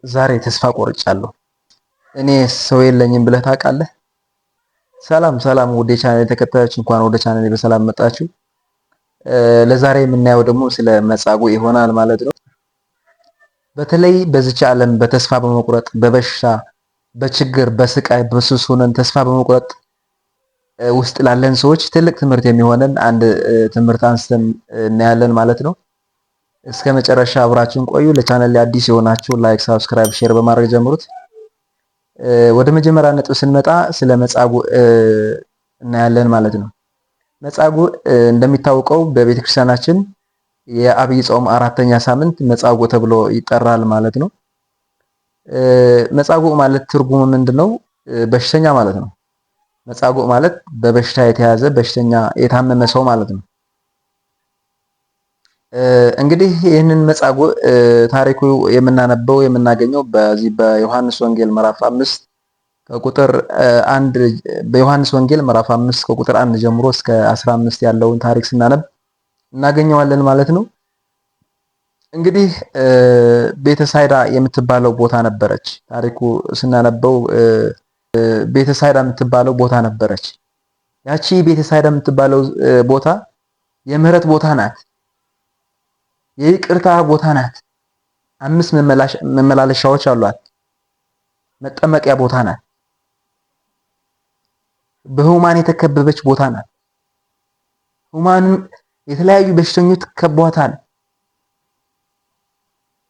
ዛሬ ተስፋ ቆርጫለሁ፣ እኔ ሰው የለኝም ብለህ ታውቃለህ? ሰላም ሰላም፣ ወደ ቻናል ተከታዮች እንኳን ወደ ቻናሌ በሰላም መጣችሁ። ለዛሬ የምናየው ደግሞ ስለ መጻጉዕ ይሆናል ማለት ነው። በተለይ በዚች ዓለም በተስፋ በመቁረጥ፣ በበሽታ፣ በችግር፣ በስቃይ፣ በሱስ ሆነን ተስፋ በመቁረጥ ውስጥ ላለን ሰዎች ትልቅ ትምህርት የሚሆነን አንድ ትምህርት አንስተን እናያለን ማለት ነው። እስከ መጨረሻ አብራችሁን ቆዩ። ለቻናል አዲስ የሆናችሁ like፣ subscribe፣ share በማድረግ ጀምሩት። ወደ መጀመሪያ ነጥብ ስንመጣ ስለ መጻጉዕ እናያለን ማለት ነው። መጻጉዕ እንደሚታወቀው በቤተክርስቲያናችን የአብይ ጾም አራተኛ ሳምንት መጻጉዕ ተብሎ ይጠራል ማለት ነው። መጻጉዕ ማለት ትርጉሙ ምንድነው? በሽተኛ ማለት ነው። መጻጉዕ ማለት በበሽታ የተያዘ፣ በሽተኛ፣ የታመመ ሰው ማለት ነው። እንግዲህ ይህንን መጻጉዕ ታሪኩ የምናነበው፣ የምናገኘው በዚህ በዮሐንስ ወንጌል ምዕራፍ 5 ከቁጥር 1፣ በዮሐንስ ወንጌል ምዕራፍ 5 ከቁጥር 1 ጀምሮ እስከ 15 ያለውን ታሪክ ስናነብ እናገኘዋለን ማለት ነው። እንግዲህ ቤተሳይዳ የምትባለው ቦታ ነበረች። ታሪኩ ስናነበው ቤተሳይዳ የምትባለው ቦታ ነበረች። ያቺ ቤተሳይዳ የምትባለው ቦታ የምህረት ቦታ ናት። የይቅርታ ቦታ ናት። አምስት መመላለሻዎች አሏት። መጠመቂያ ቦታ ናት። በህሙማን የተከበበች ቦታ ናት። ህሙማን፣ የተለያዩ በሽተኞች ከቧታል።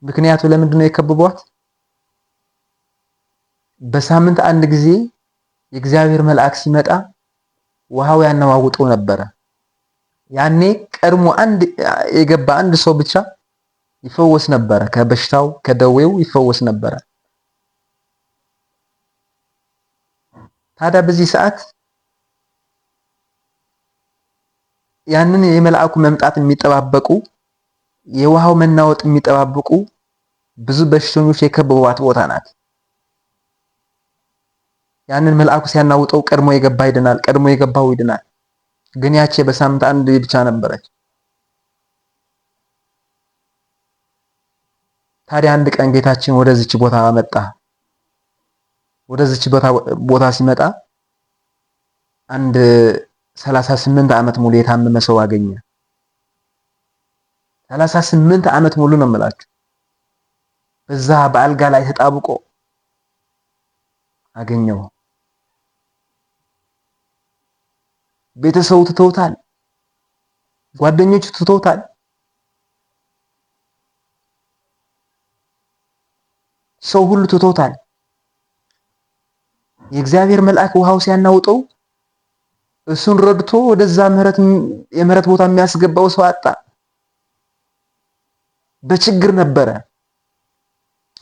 ምክንያቱ ለምንድን ነው የከበቧት? በሳምንት አንድ ጊዜ የእግዚአብሔር መልአክ ሲመጣ ውሃው ያነዋውጠው ነበረ። ያኔ ቀድሞ አንድ የገባ አንድ ሰው ብቻ ይፈወስ ነበረ፣ ከበሽታው ከደዌው ይፈወስ ነበረ። ታዲያ በዚህ ሰዓት ያንን የመልአኩ መምጣት የሚጠባበቁ፣ የውሃው መናወጥ የሚጠባበቁ ብዙ በሽተኞች የከበቧት ቦታ ናት። ያንን መልአኩ ሲያናውጠው ቀድሞ የገባ ይድናል፣ ቀድሞ የገባው ይድናል። ግን ያቺ በሳምንት አንድ ብቻ ነበረች። ታዲያ አንድ ቀን ጌታችን ወደዚች ቦታ መጣ። ወደዚች ቦታ ሲመጣ አንድ 38 ዓመት ሙሉ የታመመ ሰው አገኘ። 38 ዓመት ሙሉ ነው የምላችሁ። በዛ በአልጋ ላይ ተጣብቆ አገኘው። ቤተሰቡ ትተውታል። ጓደኞቹ ትተውታል። ሰው ሁሉ ትተውታል። የእግዚአብሔር መልአክ ውሃው ሲያናውጠው እሱን ረድቶ ወደዛ ምህረት የምህረት ቦታ የሚያስገባው ሰው አጣ። በችግር ነበረ።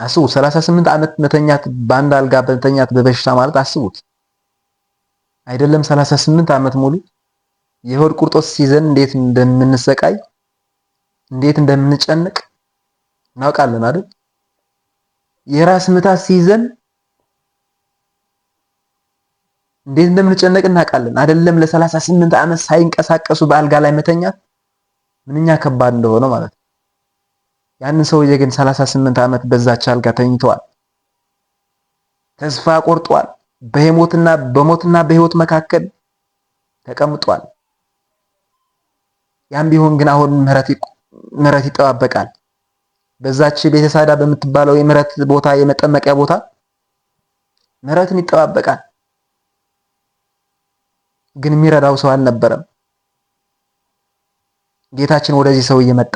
አስቡት፣ 38 ዓመት መተኛት፣ በአንድ አልጋ መተኛት በበሽታ ማለት አስቡት። አይደለም 38 ዓመት ሙሉ፣ የሆድ ቁርጦት ሲይዘን እንዴት እንደምንሰቃይ፣ እንዴት እንደምንጨንቅ እናውቃለን አይደል? የራስ ምታት ሲይዘን እንዴት እንደምንጨነቅ እናውቃለን። አይደለም ለ38 ዓመት ሳይንቀሳቀሱ በአልጋ ላይ መተኛት ምንኛ ከባድ እንደሆነ ማለት ነው። ያንን ሰውዬ ግን 38 ዓመት በዛች አልጋ ተኝተዋል። ተስፋ ቆርጧል። በሞትና በህይወት መካከል ተቀምጧል። ያም ቢሆን ግን አሁን ምህረት ይጠባበቃል። በዛች ቤተሳይዳ በምትባለው የምህረት ቦታ፣ የመጠመቂያ ቦታ ምህረትን ይጠባበቃል። ግን የሚረዳው ሰው አልነበረም። ጌታችን ወደዚህ ሰው እየመጣ፣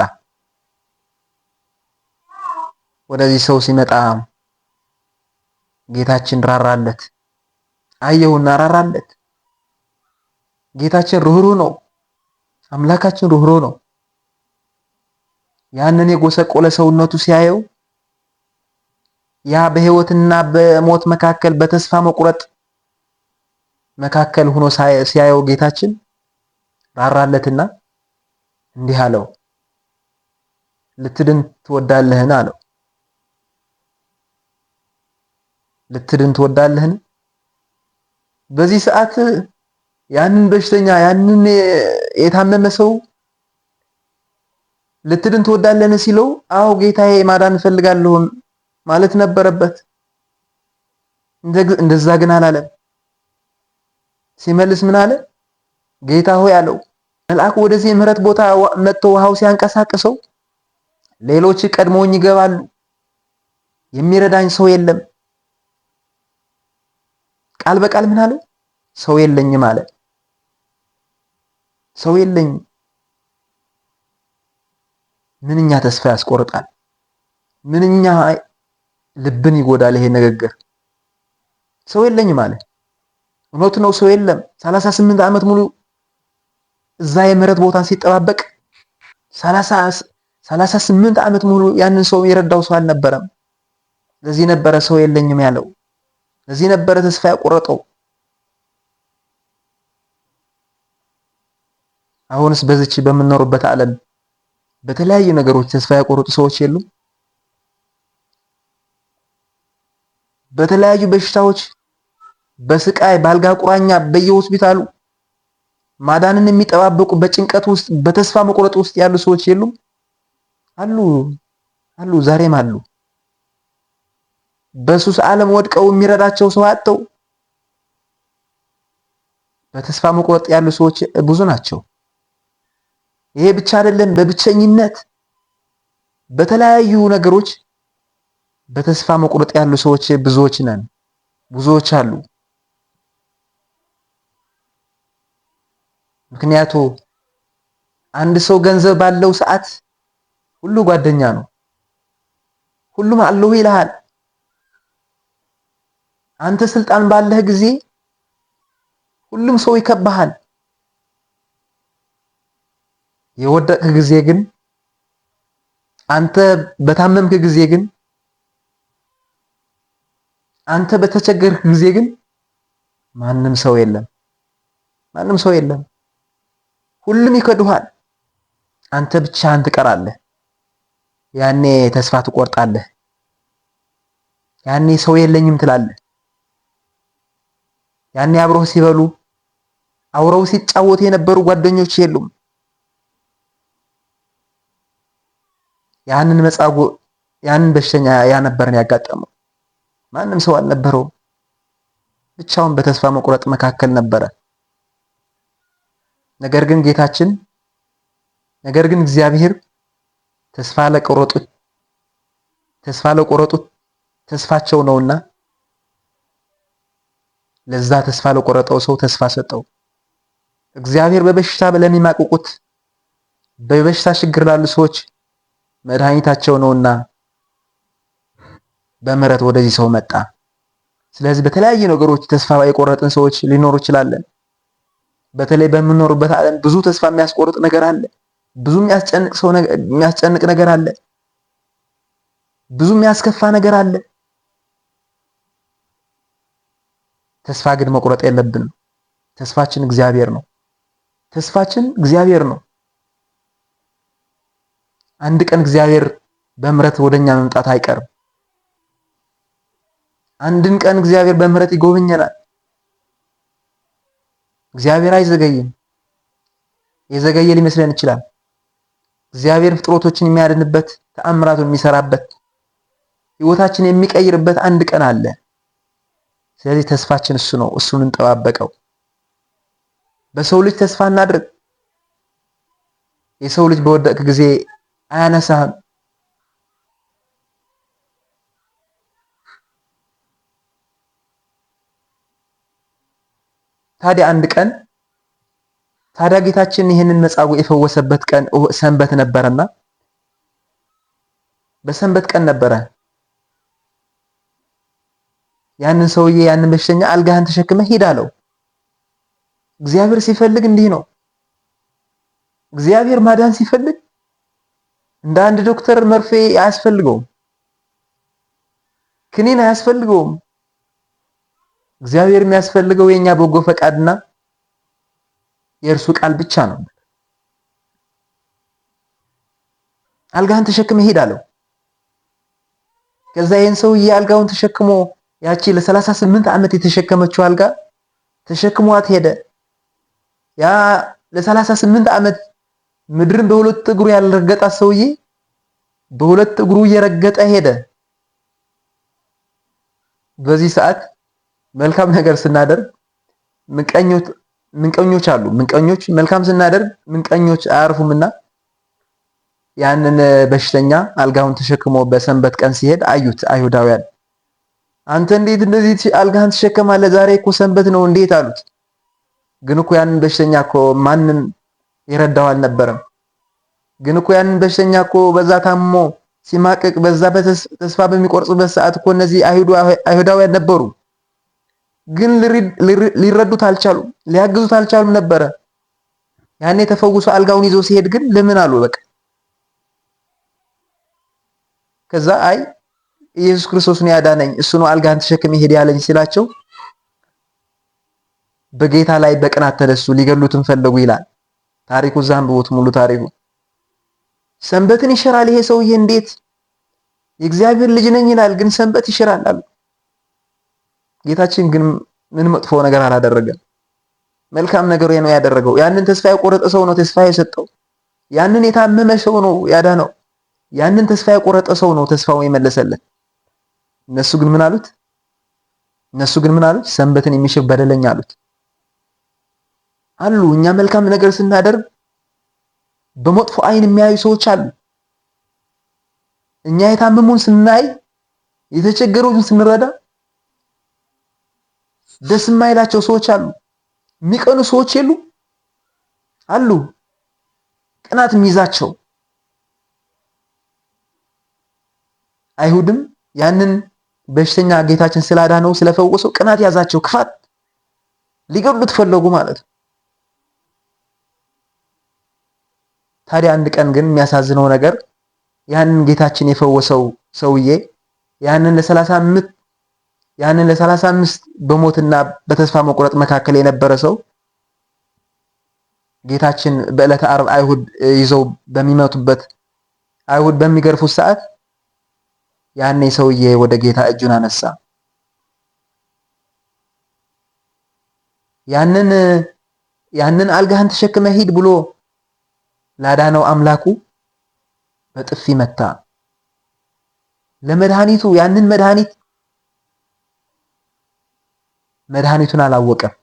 ወደዚህ ሰው ሲመጣ ጌታችን ራራለት። አየውና ራራለት። ጌታችን ርህሩህ ነው። አምላካችን ርህሩህ ነው። ያንን የጎሰቆለ ሰውነቱ ሲያየው፣ ያ በህይወትና በሞት መካከል፣ በተስፋ መቁረጥ መካከል ሆኖ ሲያየው ጌታችን ራራለትና እንዲህ አለው፣ ልትድን ትወዳለህን? አለው። ልትድን ትወዳለህን? በዚህ ሰዓት ያንን በሽተኛ፣ ያንን የታመመ ሰው ልትድን ትወዳለህን ሲለው፣ አዎ ጌታዬ፣ ማዳን እፈልጋለሁ። ማለት ነበረበት። እንደዛ ግን አላለም። ሲመልስ ምን አለ? ጌታ ሆይ አለው። መልአኩ ወደዚህ የምህረት ቦታ መጥቶ ውሃው ሲያንቀሳቅሰው ሌሎች ቀድሞኝ ይገባሉ፣ የሚረዳኝ ሰው የለም። ቃል በቃል ምን አለ? ሰው የለኝም አለ። ሰው የለኝም። ምንኛ ተስፋ ያስቆርጣል! ምንኛ ልብን ይጎዳል ይሄ ንግግር። ሰው የለኝም አለ። እውነቱ ነው፣ ሰው የለም። 38 ዓመት ሙሉ እዛ የምህረት ቦታን ሲጠባበቅ 38 ዓመት ሙሉ ያንን ሰው የረዳው ሰው አልነበረም። ለዚህ ነበረ ሰው የለኝም ያለው። ለዚህ ነበረ ተስፋ ያቆረጠው። አሁንስ በዚች በምንኖርበት ዓለም በተለያዩ ነገሮች ተስፋ ያቆረጡ ሰዎች የሉም? በተለያዩ በሽታዎች፣ በስቃይ፣ በአልጋ ቁራኛ፣ በየሆስፒታሉ ማዳንን የሚጠባበቁ በጭንቀት ውስጥ በተስፋ መቁረጥ ውስጥ ያሉ ሰዎች የሉም? አሉ፣ አሉ፣ ዛሬም አሉ። በሱስ ዓለም ወድቀው የሚረዳቸው ሰው አጥተው በተስፋ መቁረጥ ያሉ ሰዎች ብዙ ናቸው። ይሄ ብቻ አይደለም። በብቸኝነት በተለያዩ ነገሮች በተስፋ መቁረጥ ያሉ ሰዎች ብዙዎች ነን፣ ብዙዎች አሉ። ምክንያቱ አንድ ሰው ገንዘብ ባለው ሰዓት ሁሉ ጓደኛ ነው፣ ሁሉም አለሁ ይልሃል። አንተ ስልጣን ባለህ ጊዜ ሁሉም ሰው ይከባሃል። የወደቅህ ጊዜ ግን፣ አንተ በታመምክ ጊዜ ግን፣ አንተ በተቸገርክ ጊዜ ግን ማንም ሰው የለም፣ ማንም ሰው የለም። ሁሉም ይከዱሃል። አንተ ብቻህን ትቀራለህ። ያኔ ተስፋ ትቆርጣለህ። ያኔ ሰው የለኝም ትላለህ። ያኔ አብረው ሲበሉ አብረው ሲጫወቱ የነበሩ ጓደኞች የሉም። ያንን መጻጉዕ ያንን በሽተኛ ያነበረን ያጋጠመው ማንም ሰው አልነበረውም። ብቻውን በተስፋ መቁረጥ መካከል ነበረ። ነገር ግን ጌታችን፣ ነገር ግን እግዚአብሔር ተስፋ ለቆረጡት ተስፋ ለቆረጡት ተስፋቸው ነውና ለዛ ተስፋ ለቆረጠው ሰው ተስፋ ሰጠው። እግዚአብሔር በበሽታ ለሚማቅቁት በበሽታ ችግር ላሉ ሰዎች መድኃኒታቸው ነውና በምህረት ወደዚህ ሰው መጣ። ስለዚህ በተለያዩ ነገሮች ተስፋ የቆረጥን ሰዎች ሊኖሩ ይችላለን። በተለይ በምንኖርበት ዓለም ብዙ ተስፋ የሚያስቆርጥ ነገር አለ። ብዙ የሚያስጨንቅ ሰው የሚያስጨንቅ ነገር አለ። ብዙ የሚያስከፋ ነገር አለ። ተስፋ ግን መቁረጥ የለብንም። ተስፋችን እግዚአብሔር ነው። ተስፋችን እግዚአብሔር ነው። አንድ ቀን እግዚአብሔር በምህረት ወደኛ መምጣት አይቀርም። አንድን ቀን እግዚአብሔር በምህረት ይጎበኘናል። እግዚአብሔር አይዘገይም። የዘገየ ሊመስለን ይችላል። እግዚአብሔር ፍጥሮቶችን የሚያድንበት ተአምራቱን የሚሰራበት ህይወታችን የሚቀይርበት አንድ ቀን አለ። ስለዚህ ተስፋችን እሱ ነው። እሱን እንጠባበቀው። በሰው ልጅ ተስፋ እናድርግ። የሰው ልጅ በወደቅ ጊዜ አያነሳህም። ታዲያ አንድ ቀን ታዲያ ጌታችን ይህንን መጻጉዕ የፈወሰበት ቀን ሰንበት ነበረና በሰንበት ቀን ነበረ። ያንን ሰውዬ ያንን በሽተኛ አልጋህን ተሸክመህ ሂድ አለው። እግዚአብሔር ሲፈልግ እንዲህ ነው። እግዚአብሔር ማዳን ሲፈልግ እንደ አንድ ዶክተር መርፌ አያስፈልገውም፣ ክኒን አያስፈልገውም። እግዚአብሔር የሚያስፈልገው የኛ በጎ ፈቃድና የእርሱ ቃል ብቻ ነው። አልጋህን ተሸክመህ ሂድ አለው። ከዛ ይህን ሰውዬ አልጋውን ተሸክሞ ያቺ ለ38 ዓመት የተሸከመችው አልጋ ተሸክሟት ሄደ። ያ ለ38 ዓመት ምድርን በሁለት እግሩ ያልረገጣት ሰውዬ በሁለት እግሩ እየረገጠ ሄደ። በዚህ ሰዓት መልካም ነገር ስናደርግ ምቀኞች አሉ። ምቀኞች መልካም ስናደርግ ምቀኞች አያርፉምና ያንን በሽተኛ አልጋውን ተሸክሞ በሰንበት ቀን ሲሄድ አዩት አይሁዳውያን። አንተ እንዴት እንደዚህ አልጋህን ትሸከማለህ? ዛሬ እኮ ሰንበት ነው እንዴት አሉት። ግን እኮ ያንን በሽተኛ እኮ ማንም የረዳው አልነበረም። ግን እኮ ያንን በሽተኛ እኮ በዛ ታሞ ሲማቅቅ በዛ ተስፋ በሚቆርጽበት ሰዓት እኮ እነዚህ አይሁዳውያን ነበሩ። ግን ሊረዱት አልቻሉም፣ ሊያግዙት አልቻሉም ነበረ። ያኔ ተፈውሶ አልጋውን ይዞ ሲሄድ ግን ለምን አሉ በቃ። ከዛ አይ ኢየሱስ ክርስቶስ ነው ያዳነኝ፣ እሱ ነው አልጋህን ተሸክመህ ሂድ ያለኝ ሲላቸው በጌታ ላይ በቅናት ተነሱ፣ ሊገሉትም ፈለጉ ይላል ታሪኩ። እዛ አንብቡት ሙሉ ታሪኩ። ሰንበትን ይሽራል ይሄ ሰውዬ እንዴት የእግዚአብሔር ልጅ ነኝ ይላል፣ ግን ሰንበት ይሽራል አሉ። ጌታችን ግን ምን መጥፎ ነገር አላደረገም። መልካም ነገር ነው ያደረገው። ያንን ተስፋ የቆረጠ ሰው ነው ተስፋ የሰጠው። ያንን የታመመ ሰው ነው ያዳነው። ያንን ተስፋ የቆረጠ ሰው ነው ተስፋውን የመለሰለት። እነሱ ግን ምን አሉት? እነሱ ግን ምን አሉት? ሰንበትን የሚሽር በደለኛ አሉት አሉ። እኛ መልካም ነገር ስናደርግ በመጥፎ ዓይን የሚያዩ ሰዎች አሉ። እኛ የታመሙን ስናይ፣ የተቸገሩትን ስንረዳ ደስ የማይላቸው ሰዎች አሉ። የሚቀኑ ሰዎች የሉ አሉ። ቅናት የሚይዛቸው አይሁድም ያንን በሽተኛ ጌታችን ስላዳነው ስለፈወሰው ቅናት ያዛቸው፣ ክፋት ሊገሉት ፈለጉ ማለት ነው። ታዲያ አንድ ቀን ግን የሚያሳዝነው ነገር ያንን ጌታችን የፈወሰው ሰውዬ ያንን ለ35 ያንን ለ35 በሞትና በተስፋ መቁረጥ መካከል የነበረ ሰው ጌታችን በዕለተ ዓርብ አይሁድ ይዘው በሚመቱበት አይሁድ በሚገርፉት ሰዓት ያኔ ሰውዬ ወደ ጌታ እጁን አነሳ። ያንን ያንን አልጋህን ተሸክመ ሂድ ብሎ ላዳነው አምላኩ በጥፊ መታ። ለመድኃኒቱ ያንን መድኃኒት መድኃኒቱን አላወቀም።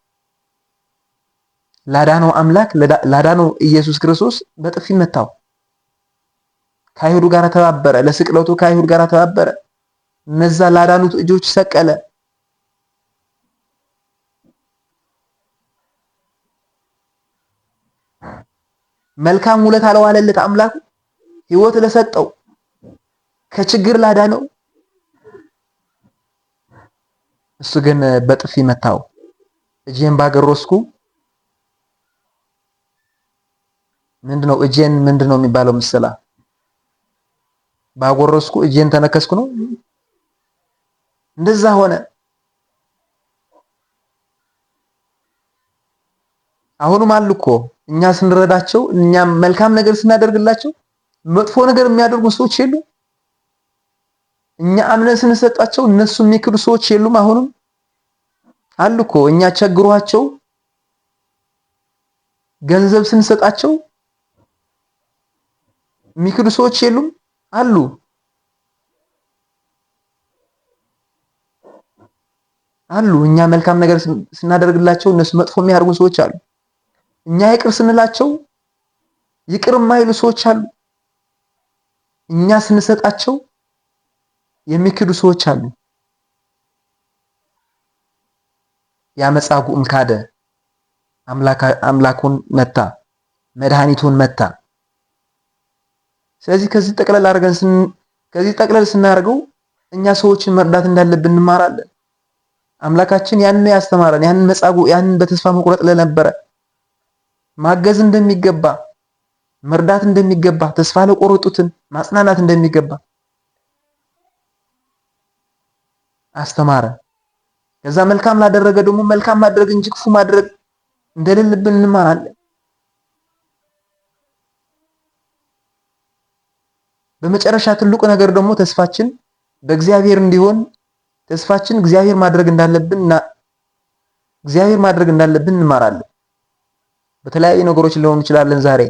ላዳነው አምላክ ላዳነው ኢየሱስ ክርስቶስ በጥፊ መታው። ከአይሁዱ ጋር ተባበረ። ለስቅለቱ ከአይሁድ ጋር ተባበረ። እነዛ ላዳኑት እጆች ሰቀለ። መልካም ውለታ ለዋለለት አምላኩ ሕይወት ለሰጠው ከችግር ላዳነው እሱ ግን በጥፊ መታው። እጄን ባገሮስኩ ምንድነው እጄን ምንድነው የሚባለው ምስላ ባጎረስኩ እጄን ተነከስኩ ነው። እንደዛ ሆነ። አሁንም አሉ እኮ እኛ ስንረዳቸው፣ እኛ መልካም ነገር ስናደርግላቸው መጥፎ ነገር የሚያደርጉ ሰዎች የሉ። እኛ አምነን ስንሰጣቸው እነሱ የሚክዱ ሰዎች የሉም። አሁንም አሉ እኮ እኛ ቸግሯቸው ገንዘብ ስንሰጣቸው የሚክዱ ሰዎች የሉም አሉ። አሉ። እኛ መልካም ነገር ስናደርግላቸው እነሱ መጥፎ የሚያደርጉ ሰዎች አሉ። እኛ ይቅር ስንላቸው ይቅር የማይሉ ሰዎች አሉ። እኛ ስንሰጣቸው የሚክዱ ሰዎች አሉ። ያመጻጉዕም ካደ፣ አምላኩን መታ፣ መድኃኒቱን መታ። ስለዚህ ከዚህ ጠቅለል አድርገን ከዚህ ጠቅለል ስናደርገው እኛ ሰዎችን መርዳት እንዳለብን እንማራለን። አምላካችን ያንን ያስተማረን ያንን መጻጉዕ ያንን በተስፋ መቁረጥ ለነበረ ማገዝ እንደሚገባ መርዳት እንደሚገባ ተስፋ ለቆረጡትን ማጽናናት እንደሚገባ አስተማረ። ከዛ መልካም ላደረገ ደግሞ መልካም ማድረግ እንጂ ክፉ ማድረግ እንደሌለብን እንማራለን። በመጨረሻ ትልቁ ነገር ደግሞ ተስፋችን በእግዚአብሔር እንዲሆን ተስፋችን እግዚአብሔር ማድረግ እንዳለብን እግዚአብሔር ማድረግ እንዳለብን እንማራለን። በተለያዩ ነገሮች ሊሆን እንችላለን። ዛሬ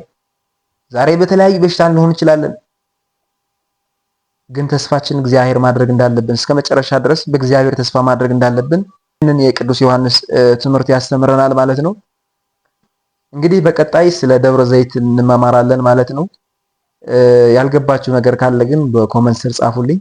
ዛሬ በተለያዩ በሽታ ሊሆን እንችላለን። ግን ተስፋችን እግዚአብሔር ማድረግ እንዳለብን፣ እስከ መጨረሻ ድረስ በእግዚአብሔር ተስፋ ማድረግ እንዳለብን ይህንን የቅዱስ ዮሐንስ ትምህርት ያስተምረናል ማለት ነው። እንግዲህ በቀጣይ ስለ ደብረ ዘይት እንማማራለን ማለት ነው። ያልገባችሁ ነገር ካለ ግን በ comment ስር ጻፉልኝ።